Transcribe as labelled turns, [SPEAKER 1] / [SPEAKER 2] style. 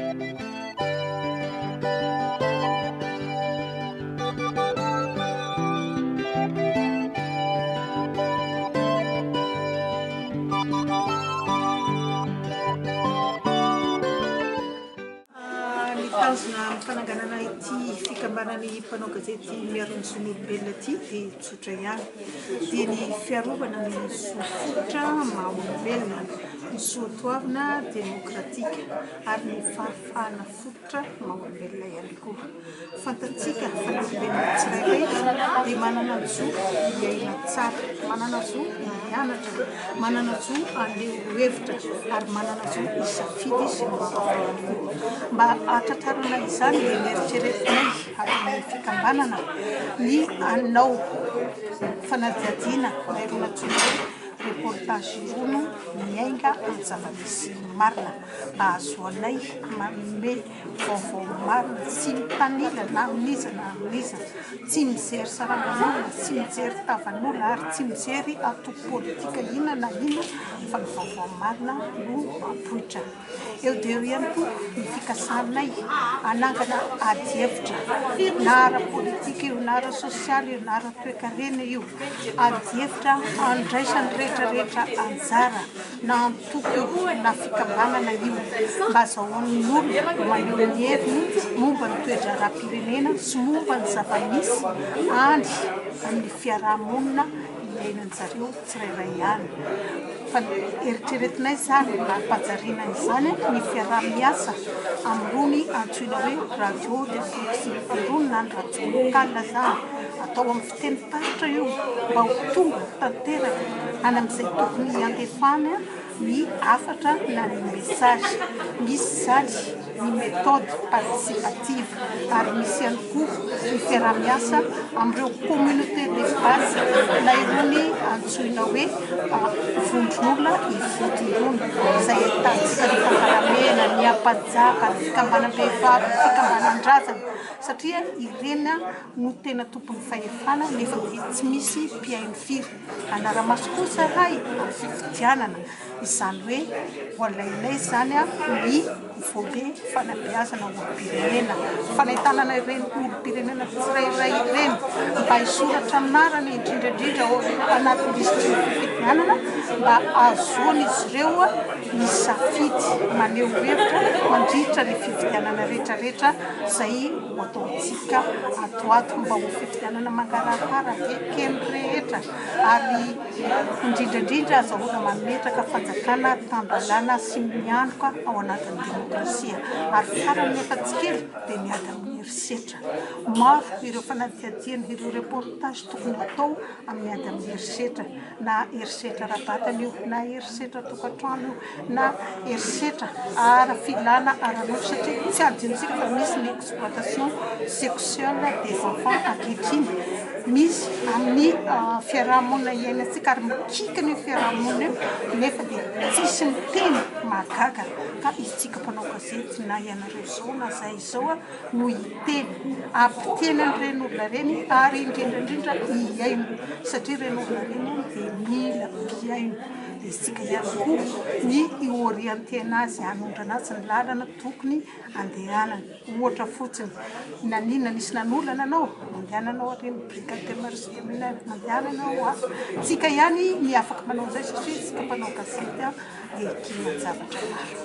[SPEAKER 1] Ny tanjona amin'ny fananganana ity fikambanan'ny mpanao gazety miaro ny zon'olombelona ity dia tsotra ihany, dia ny fiarovana ny zo fototra maha olombelona, ny soatoavina demokratika ary ny fahafahana fototra maha olombelona ihany koa. Fantatsika fa ny olombelona tsirairay dia manana zo hiaina tsara, manana zo hianatra, manana zo haneho hevitra ary manana zo hisafidy sy ny vaovao ihany koa. Mba hahatratrarana izany dia neritreretinay ato amin'ny fikambanana ny hanao fanadihadiana na irony antsoina hoe reportage irony miainga amin'ny zava-misy marina mba hahazoanay manome Vaovao marina, tsy mitanila na amin'iza na amin'iza, tsy mijery sarangan'olona, tsy mijery tavan'olona ary tsy mijery antoko politika inona na inona fa ny vaovao marina no apoitra. Eo dia eo ihany koa ny fikasanay hanangana adihevitra na ara-politika io na ara-sosialy io na ara-toekarena io, adihevitra handraisan'ny rehetra rehetra anjara. na antoko io na fikambanana io mba azahoan'ny olona maneho ny heviny momba ny toe-draharaham-pirenena sy momba ny zava-misy any amin'ny fiaraha-monina iainan-jareo tsirairay any. Fa eritreretinay izany mba hampajariana izany ny fiaraha-miasa amin'irony antsoina hoe radio de proximité irony na ny radio locale izany, atao amin'ny fitenim-paritra io mba ho tonga tanteraka any amin'izay tokony hiantefana ny hafatra na ny message. Misy izany ny méthode participative ary misy ihany koa ny fiaraha-miasa amin'ireo communauté de base na irony antsoina hoe vondron'olona ifotony irony izay ahitantsika ny Tangalamena, ny Ampajaka, ny fikambanam-behivavy, ny fikambanan-drazana satria ireny no tena tompon'ny fahefana nefa dia tsy misy mpihaino firy. Hanara-maso koa izahay amin'ny fifidianana, izany hoe ho alainay izany ny volet fanabeazana olom-pirenena, fanentanana ireny olom-pirenena tsirairay ireny mba hisoratra anarana indrindra indrindra ao anaty lisitry ny fifidianana mba hahazoan'izy ireo misafidy maneho hevitra mandritra ny fifidianana rehetrarehetra izay ho ataontsika ato ho ato mba ho fifidianana mangarahara eken'ny rehetra ary indrindra indrindra azahoana mametraka fanjakana tan-dalàna sy mianoka ao anatin'ny demokrasia ary farany nefa tsy kely dia ny ady amin'ny herisetra. Maro ireo fanadihadiana, ireo reportage tokony hatao amin'ny ady amin'ny herisetra na herisetra ara-batana io na herisetra an-tokantrano io na herisetra ara-filana ara-nofo satria tsy adinontsika fa misy ny exploitation sexuelle des enfants ankehitriny, misy amin'ny fiaraha-monina iainantsika ary mikinkina io fiaraha-monina io nefa dia tsisy miteny, mahagaga ka isika mpanao gazety na ianareo izao na izahay izao no hiteny, hampiteny an'ireny olona ireny ary indrindra indrindra hihaino satria ireny olona ireny dia mila mpihaino, dia isika ihany koa ny hi-orienter-na azy, hanondrana azy ny lalana tokony handehanany. Ohatra fotsiny, naninona nisy nanolana anao? Mandehananao ary amin'ny brigade des mœurs et des mineurs, mandehananao ato. Tsika ihany ny afaka manao an'izay satria isika mpanao gazety dia ekinan-javatra maro.